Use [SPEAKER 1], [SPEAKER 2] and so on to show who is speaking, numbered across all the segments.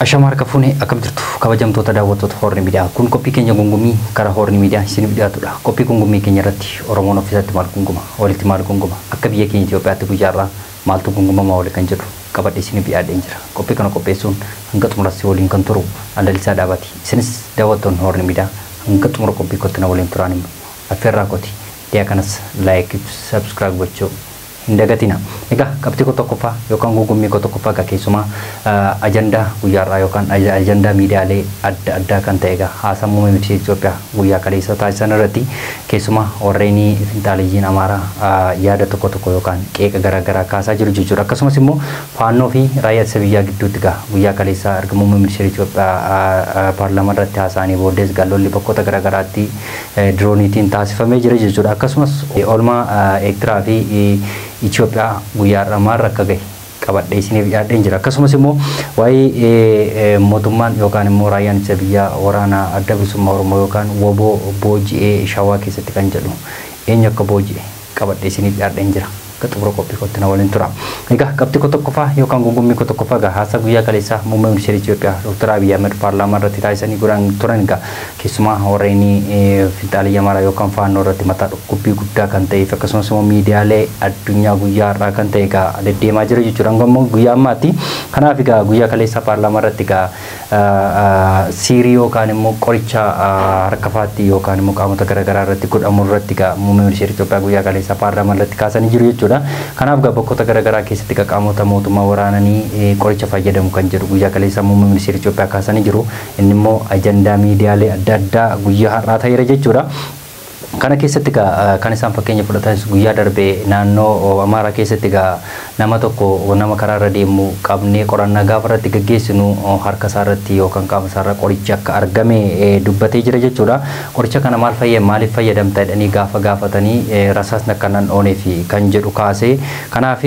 [SPEAKER 1] Ashama harka fuunee akkam jirtu kabajamtoota daawwattoota Hoorni Miidiyaa. Kun qophii keenya gungummii karaa Hoorni Miidiyaa isiniif dhiyaatudha. Qophii gungummii keenya irratti Oromoon ofiisatti maal gunguma, walitti maal gunguma, akka biyya keenya Itoophiyaatti guyyaarraa maaltu gungumamaa oole kan jedhu qabadhee isiniif dhiyaadheen jira. Qophii kana qopheessuun hanga xumuraatti waliin kan turu Andalisaa Dhaabaati. Isinis daawwattoonni Hoorni Miidiyaa hanga xumura qophii kootti na waliin turaan immoo affeerraa kooti. Dhiyaa kanas like, subscribe gochuu hin dagatina. Egaa qabxii koo tokkoffaa yookaan gungummii koo tokkoffaa egaa keessumaa ajandaa guyyaarraa yookaan ajandaa miidiyaalee adda addaa kan ta'e egaa haasaa muummee ministeera Itoophiyaa guyyaa kaleessa taasisan irratti keessumaa warreen finxaaliyyiin Amaaraa yaada tokko tokko yookaan qeeqa garaagaraa kaasaa jiru jechuudha. Akkasumas immoo faannoo fi raayyaa ittisa biyyaa gidduutti egaa guyyaa kaleessaa erga muummee ministeera Itoophiyaa paarlaamaa irratti haasa'anii booddees egaa lolli bakkoota garaagaraatti dirooniitiin taasifamee jira jechuudha. Akkasumas oolmaa Eertiraa fi Itoophiyaa guyyaa har'aa akka gahe qabadhee isiniif dhiyaadheen jira. Akkasumas immoo waa'ee mootummaan yookaan immoo raayyaan ittisa biyyaa waraana adda bilisummaa Oromoo yookaan WBO booji'ee Shawaa keessatti kan jedhu eenyu akka booji'e qabadhee isiniif dhiyaadheen jira. Akka xumura qophii kootti na waliin tura. Egaa qabxii koo tokkoffaa yookaan gungummii koo tokkoffaa egaa haasaa guyyaa kaleessaa muummee ministeera Itoophiyaa Dr. Abiy Ahmed paarlaamaa irratti taasisanii godhan turan egaa keessumaa warreen finxaaliyya Amaaraa yookaan faannoo irratti mataa dhukkubbii guddaa kan ta'eef akkasumas immoo miidiyaalee addunyaa guyyaa har'aa kan ta'e egaa deddeemaa jira jechuudha. Hanga guyyaa ammaatti. Kanaaf egaa guyyaa kaleessaa paarlaamaa irratti egaa siirii yookaan immoo qoricha harka faatti yookaan immoo qaamota garaagaraa irratti godhamu irratti egaa muummee ministeera Itoophiyaa guyyaa kaleessaa paarlaamaa irratti kaasanii jiru jechuudha. Kanaaf egaa bakkoota garaagaraa keessatti egaa qaamota mootummaa waraananii qoricha fayyadamu kan jedhu guyyaa kaleessaa muummee ministeera Itoophiyaa kaasanii jiru. Inni immoo ajandaa miidiyaalee adda addaa guyyaa har'aa ta'eera jechuudha. Kana keessatti egaa kan isaan fakkeenya fudhatanis guyyaa darbee naannoo Amaaraa keessatti egaa nama tokko nama karaarra deemu qabnee qorannaa gaafa irratti gaggeessinu harka isaa irratti yookaan qaama isaa irra qorichi akka argame dubbatee jira jechuudha. Qoricha kana maal fayyada maaliif fayyadamta jedhanii gaafa gaafatanii rasaasni akka nan oonee fi kan jedhu kaasee kanaaf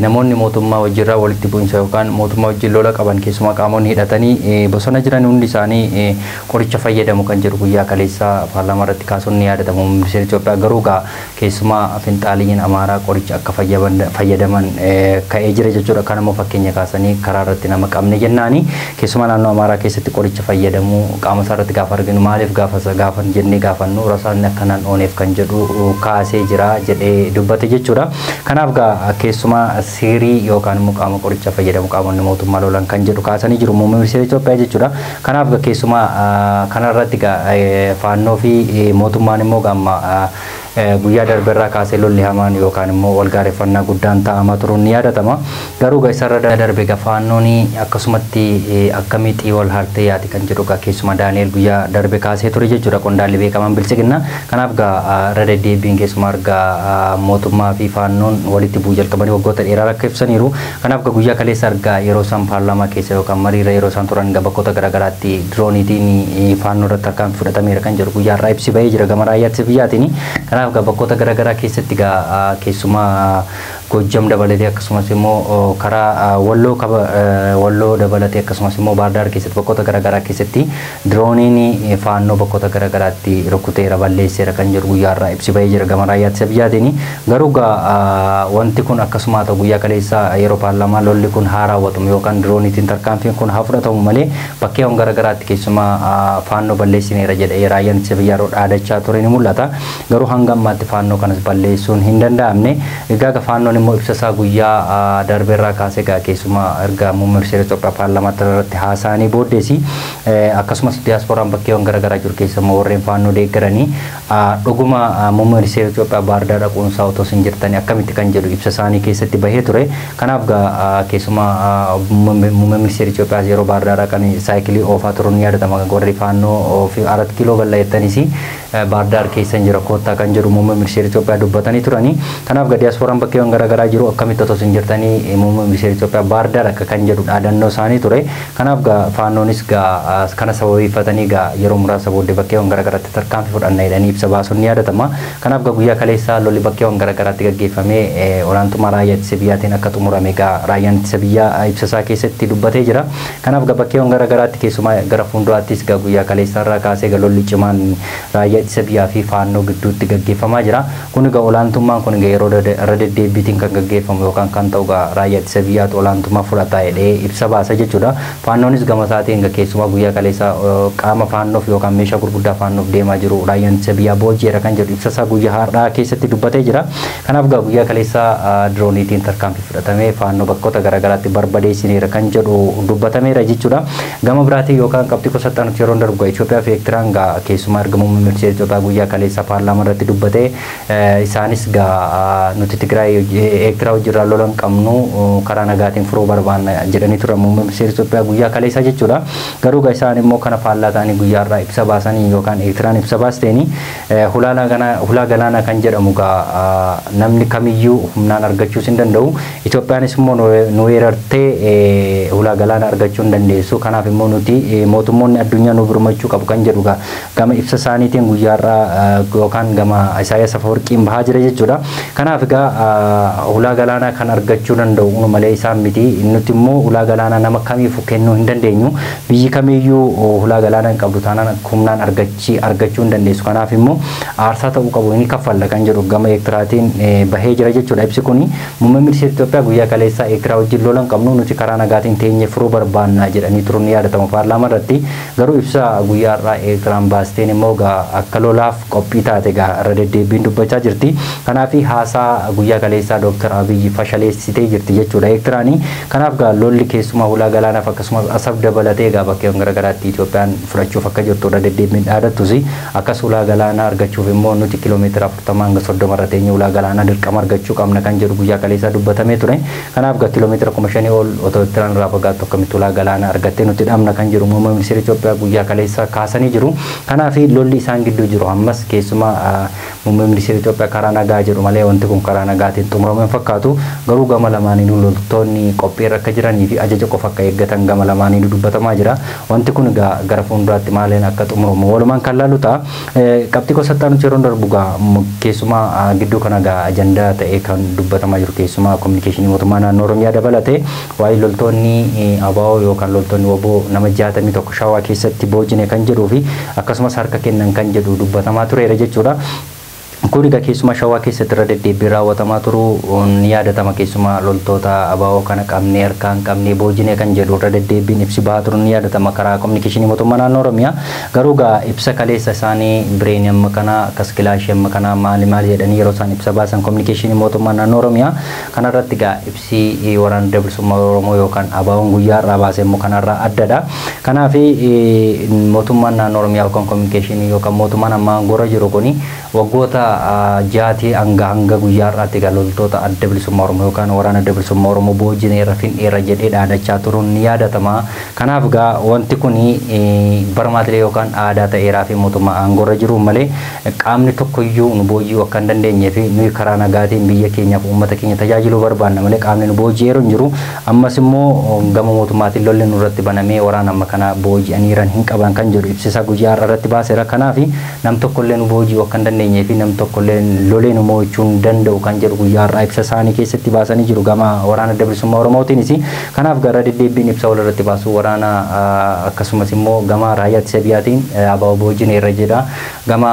[SPEAKER 1] namoonni mootummaa wajjirraa walitti bu'insa yookaan mootummaa wajjin lola qaban keessumaa qaamonni hidhatanii bosona jiran hundi isaanii qoricha fayyadamu kan jedhu guyyaa kaleessaa paarlaamaa irratti kaasuun ni yaadatama. Ministeera Itoophiyaa garuu egaa keessumaa finxaaliyyiin Amaaraa qoricha akka fayyadaman ka'ee jira jechuudha. Kan immoo fakkeenya kaasanii karaa irratti nama qabne jennaani keessumaa naannoo Amaaraa keessatti qoricha fayyadamuu qaama isaa irratti gaafa arginu maaliif gaafa jennee gaafannu rasaasni akkanaan ooneef kan jedhu kaasee jira jedhee dubbate jechuudha. Kanaaf egaa keessumaa siirii yookaan immoo qaama qoricha fayyadamu qaamonni mootummaa lolan kan jedhu kaasanii jiru muummee ministeera Itoophiyaa jechuudha. Kanaaf egaa keessumaa kanarratti egaa faannoo fi mootummaan immoo gamma guyyaa darbeerraa kaasee lolli hamaan yookaan immoo wal gaarreeffannaa guddaan ta'amaa turuun ni yaadatama. Garuu egaa isarra darbe egaa faannoon akkasumatti akkamii wal hartee yaati kan jedhu egaa keessumaa Daani'el guyyaa darbe kaasee ture jechuudha qondaalli beekamaan bilchiginna. Kanaaf egaa irra deddeebiin keessumaa argaa mootummaa fi faannoon walitti bu'uu jalqabanii waggoota dheeraa akka ibsaniiru. Kanaaf egaa guyyaa kaleessa argaa yeroo isaan paarlaamaa keessa yookaan mariirra yeroo isaan turan egaa bakkoota garaagaraatti dirooniitiin faannoo irratti tarkaanfii fudhatameera kan jedhu guyyaa irraa ibsi bahee jira gama raayyaa ittisa biyyaatiin. Kanaaf egaa bakkoota garaagaraa keessatti egaa keessumaa Gojjam dabalatee akkasumas immoo karaa Walloo kaba Walloo dabalatee akkasumas immoo Baardaar keessatti bakkoota garaagaraa keessatti dirooniin faannoo bakkoota garaagaraatti rukuteera balleesseera kan jedhu guyyaa irraa ibsi bahee jira gama raayyaa ittisa biyyaatiin. Garuu egaa wanti kun akkasuma ta'u guyyaa kaleessaa yeroo paarlaamaa lolli kun haa raawwatamu yookaan dirooniitiin tarkaanfiin kun haa fudhatamu malee bakkeewwan garaagaraatti keessumaa faannoo balleessineera jedhee raayyaan ittisa biyyaa yeroo dhaadachaa ture ni mul'ata. Garuu hanga ammaatti faannoo kanas balleessuun hin danda'amne. Egaa faannoon immoo ibsa isaa guyyaa darbeerraa kaasee egaa keessumaa erga muummee ministeera Itoophiyaa paarlaamaa irratti haasa'anii booddeesi akkasumas diyaaspooraan bakkeewwan garaagaraa jiru keessa immoo warreen faannoo deeggaranii dhuguma muummee ministeera Itoophiyaa Baardaa dhaquunsaa otoo isin jirtanii akkamitti kan jedhu ibsa isaanii keessatti bahee ture. Kanaaf egaa keessumaa muummee ministeera Itoophiyaa yeroo Baardaa dhaqan saayikilii oofaa turuun ni yaadatama. Warri faannoo fi 4 kiiloo galla jettanis Baardaar keessa jira koottaa kan jedhu muummee ministeera Itoophiyaa dubbatanii turanii. Kanaaf egaa diyaaspooraan bakkeewwan garaagaraa jiru akkamitti otoo isin jirtanii muummee ministeera Itoophiyaa Baardaar akka kan jedhu dhaadannoo isaanii ture. Kanaaf egaa faannoonis egaa kana sababeeffatanii egaa yeroo muraasa booddee bakkeewwan garaagaraatti tarkaanfii fudhanna jedhanii ibsa baasuun ni yaadatama. Kanaaf egaa guyyaa kaleessaa lolli bakkeewwan garaagaraatti gaggeeffamee olaantummaa raayyaa ittisa biyyaatiin akka xumurame egaa raayyaan ittisa biyyaa ibsa isaa keessatti dubbatee jira. Kanaaf egaa bakkeewwan garaagaraatti keessumaa gara fuulduraattis egaa guyyaa kaleessaa irraa kaasee egaa lolli cimaan raayyaa ittisa biyyaa fi faannoo gidduutti gaggeeffamaa jira. Kun egaa olaantummaan kun egaa yeroo irra deddeebiitiin dirooniitiin kan gaggeeffamu yookaan kan ta'u raayyaa ittisa biyyaatu olaantummaa fudhata jedhee ibsa baasa jechuudha. Faannoonis gama isaatiin keessumaa guyyaa kaleessa qaama faannoof yookaan meeshaa gurguddaa faannoof deemaa jiru raayyaan ittisa biyyaa booji'eera kan jedhu ibsa isaa guyyaa har'aa keessatti dubbatee jira. Kanaaf guyyaa kaleessa dirooniitiin tarkaanfii fudhatamee faannoo bakkoota garaagaraatti barbadeessineera kan jedhu dubbatameera jechuudha. Gama biraatiin yookaan qabxii qosaxxaanutti yeroo darbu Itoophiyaa fi Eertiraan keessumaa erga muummee ministeera Itoophiyaa guyyaa kaleessa paarlaamaa irratti dubbatee isaanis nuti Tigraay Eertiraa wajjirraa lola hin qabnu karaa nagaatiin furuu barbaanna jedhanii turan muummee ministeera Itoophiyaa guyyaa kaleessa jechuudha. Garuu isaan immoo kana faallaa ta'anii guyyaa irraa ibsa baasanii yookaan Eertiraan ibsa baasteeni hulaa galaanaa kan jedhamu namni kamiyyuu humnaan argachuus hin danda'u. Itoophiyaanis immoo nu weerartee hulaa galaanaa argachuu hin dandeessu. Kanaaf immoo nuti mootummoonni addunyaa nu birmachuu qabu kan jedhu gama ibsa isaaniitiin guyyaa irraa yookaan gama Isaayyaas Afawarqiin bahaa jira jechuudha. Kanaaf egaa hulaa galaanaa kan argachuu danda'u unu malee isaan miti. Nuti immoo hulaa galaanaa nama kamiifuu kennuu hin dandeenyu. Biyyi kamiyyuu hulaa galaanaa hin qabdu taanaan humnaan argachuu hin dandeessu. Kanaaf immoo aarsaa ta'uu qabu ni kaffalla kan jedhu gama Eertiraatiin bahee jira jechuudha. Ibsi kuni muummee ministeera Itoophiyaa guyyaa kaleessaa Eertiraa wajjin lola hin qabnu nuti karaa nagaatiin teenyee furuu barbaanna jedhanii turuun ni yaadatama paarlaamaa irratti. Garuu ibsa guyyaa irraa Eertiraan baasteen immoo akka lolaaf qophii taate irra deddeebiin dubbachaa jirti. Kanaaf haasaa guyyaa kaleessaa Dooktar Abiyyi fashaleessitee jirti jechuudha Eertiraani. Kanaaf lolli keessumaa hulaa galaanaaf akkasumas Asab dabalatee bakkeewwan garaagaraatti Itoophiyaan fudhachuuf akka jirtu irra deddeebiin dhaadattus akkas hulaa galaanaa argachuuf immoo nuti kiiloomeetira 40 hanga 30 irra teenyee hulaa galaanaa dirqama argachuu qabna kan jedhu guyyaa kaleessaa dubbatamee ture. Kanaaf kiiloomeetira 5,000 ol otoo Eertiraan irraa fagaattu akkamitti hulaa galaanaa argattee nuti dhabna kan jedhu muummee ministeera Itoophiyaa guyyaa kaleessaa kaasanii jiru. Kanaaf lolli isaan gidduu jiru ammas keessumaa muummee ministeera Itoophiyaa karaa nagaa jedhu malee wanti kun karaa nagaatiin xumurame hin fakkaatu. Garuu gama lamaaniinuu loltoonni qophiirra akka jiranii fi ajaja qofa akka eeggatan gama lamaaniinuu dubbatamaa jira. Wanti kun gara fuulduraatti maaliin akka xumuramu walumaan kan laalu ta'a. Qabxii qosaxxaanutti yeroo darbu keessumaa gidduu kana ajandaa ta'ee kan dubbatamaa jiru keessumaa kominikeeshinii mootummaa naannoo Oromiyaa dabalatee waa'ee loltoonni ABO yookaan loltoonni WBO nama 61 Shawaa keessatti boojine kan jedhuu fi akkasumas harka kennan kan jedhu dubbatamaa tureera jechuudha. Kun egaa keessumaa Shawaa keessatti irra deddeebiin raawwatamaa turuu ni yaadatama. Keessumaa loltoota ABO kana qabnee harkaan qabnee boojine kan jedhu irra deddeebiin ibsi bahaa turuun ni yaadatama karaa kominikeeshinii mootummaa naannoo Oromiyaa. Garuu ibsa kaleessa isaanii bireen amma kana akkas kilaashii amma kana maali maali jedhanii yeroo isaan ibsa baasan kominikeeshinii mootummaa naannoo Oromiyaa kanarratti ibsi waraana adda bilisummaa Oromoo yookaan ABO'n guyyaa irraa baase immoo kanarraa addadha. Kanaaf mootummaan naannoo Oromiyaa yookaan kominikeeshinii yookaan mootummaan amma aangoo jiru kuni waggoota jaatii hanga guyyaa har'aatti loltoota adda bilisummaa Oromoo yookaan waraana adda bilisummaa Oromoo boojineerra fin'eerra jedhee dhaadachaa turuun ni yaadatama. Kanaaf wanti kun barmaatilee yookaan aadaa ta'eeraa fi mootummaa aangoorra jiru malee qaamni tokkoyyuu nu booji'uu akka hin dandeenyee fi nuyi karaa nagaatiin biyya keenyaaf uummata keenya tajaajiluu barbaanna malee qaamni nu booji'eeru hin jiru. Ammas immoo gama mootummaatiin lolli nurratti banamee waraana amma kana booji'aniiran hin qaban kan jedhu ibsisaa guyyaa har'a irratti baaseera. Kanaaf nam tokkollee nu booji'uu akka hin dandeenyee fi nam tokkollee lolee nu mo'achuu hin danda'u kan jedhu guyyaa har'aa ibsa isaanii keessatti baasanii jiru gama waraana adda bilisummaa Oromootiinis. Kanaaf gara deddeebiin ibsa walirratti baasuu waraana akkasumas immoo gama raayyaa ittisa biyyaatiin ABO boojineerra jedha. Gama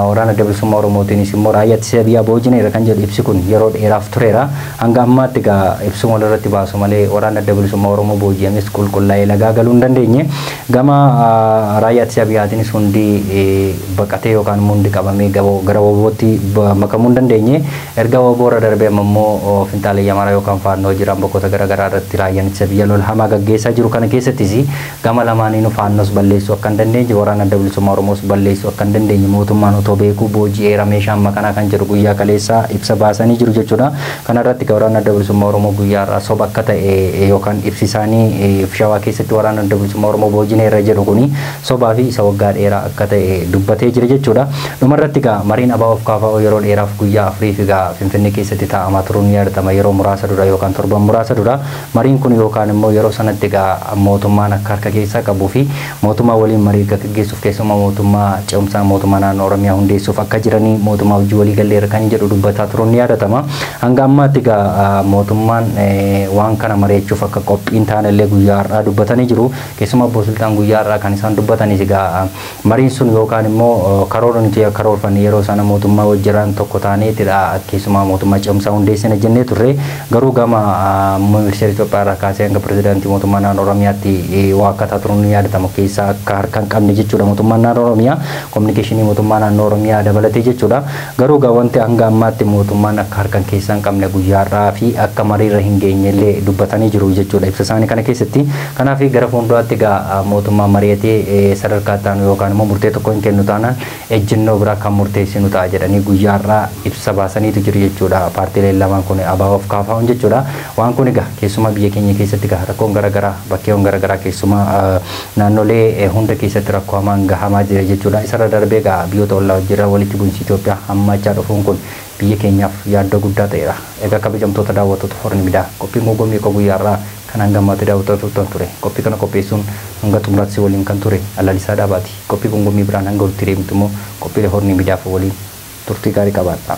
[SPEAKER 1] waraana adda bilisummaa Oromootiinis immoo raayyaa ittisa biyyaa boojineerra kan jedhu ibsi kun yeroo dheeraaf tureera. Hanga ammaatti ibsuma walirratti baasu malee waraana adda bilisummaa Oromoo booji'ames qulqullaa'ee lagaa galuu hin dandeenye. Gama raayyaa ittisa biyyaatiinis hundi baqatee yookaan hundi qabamee gara WBOtti makamuu hin dandeenye. Erga WBO irra darbee immoo finxaalee Amaaraa yookaan faannoo jiran bakkoota garaagaraa irratti raayyaan ittisa biyya lola hamaa gaggeessaa jiru kana keessattis gama lamaaniinuu faannoos balleessuu akka hin dandeenye waraana adda bilisummaa Oromoos balleessuu akka hin dandeenye mootummaan otoo beekuu booji'eera meeshaa amma kanaa kan jedhu guyyaa kaleessaa ibsa baasanii jiru jechuudha. Kana irratti waraana adda bilisummaa Oromoo guyyaa irraa soba akka ta'e yookaan ibsi isaanii Shawaa keessatti waraana adda bilisummaa Oromoo boojineerra jedhu kuni sobaa fi isa waggaa dheeraa akka ta'e dubbatee jira jechuudha. Dhumarratti mariin ABO fi KFO yeroo dheeraaf guyyaa afuriif Finfinnee keessatti taa'amaa turuun ni yaadatama. Yeroo muraasa dura yookaan torban muraasa dura mariin kun yookaan immoo yeroo sanatti mootummaan akka harka keessaa qabuu fi mootummaa waliin marii gaggeessuuf keessumaa mootummaa ce'umsaa mootummaa naannoo Oromiyaa hundeessuuf akka jiranii mootummaa hojii walii galleerra kan jedhu dubbataa turuun ni yaadatama. Hanga ammaatti mootummaan waan kana mari'achuuf akka qophiin taanellee guyyaa har'aa dubbatanii jiru. Keessumaa Obbo Sultaan guyyaa har'aa kan isaan dubbatanis mariin sun yookaan immoo karoora nuti karoorfanne yeroo sana mootummaa mootummaa wajjiraan tokko taaneetidha, keessumaa mootummaa ce'umsaa hundeessina jennee turre. Garuu gama muummee ministeera Itoophiyaa irraa kaasee hanga pirezidaantii mootummaa naannoo Oromiyaatti waa akkataa turuun ni yaadatama, keessaa akka harka hin qabne jechuudha, mootummaan naannoo Oromiyaa kominikeeshinii mootummaa naannoo Oromiyaa dabalatee jechuudha. Garuu gaa wanti hanga ammaatti mootummaan akka harka keessaa hin qabne guyyaarraa fi akka mariirra hin geenye illee dubbatanii jiru jechuudha ibsa isaanii kana keessatti. Kanaaf gara fuulduraatti egaa mootummaan mari'atee sadarkaa itti aanu yookaan immoo murtee tokko hin kennu taanaan ejjennoo biraa kan murteessinu ta'a jedhanii guyyaarraa ibsa baasaniitu jiru jechuudha. Paartiileen lamaan kun ABOf KFO'n jechuudha. Waan kun egaa keessumaa biyya keenya keessatti egaa rakkoon garaagaraa bakkeewwan garaagaraa keessumaa naannolee hunda keessatti rakkoo hamaan gahamaa jira jechuudha. Isarra darbee egaa biyyoota ollaa wajjin walitti bu'iinsi Itoophiyaa hammaachaa dhufuun kun biyya keenyaaf yaaddoo guddaa ta'eera. Egaa kabajamtoota daawwattoota Horni Miidiyaa, qophiin gongommii koo guyyaarraa kan hanga ammaatti daawwattoota turtan ture. Qophii kana qopheessuun hanga xumuraatti waliin kan ture Alalisaa Dhaabaati. Qophii gongommii biraan hanga walitti deemtu immoo qophiilee Horni Miidiyaaf waliin turtii gaarii qabaadha.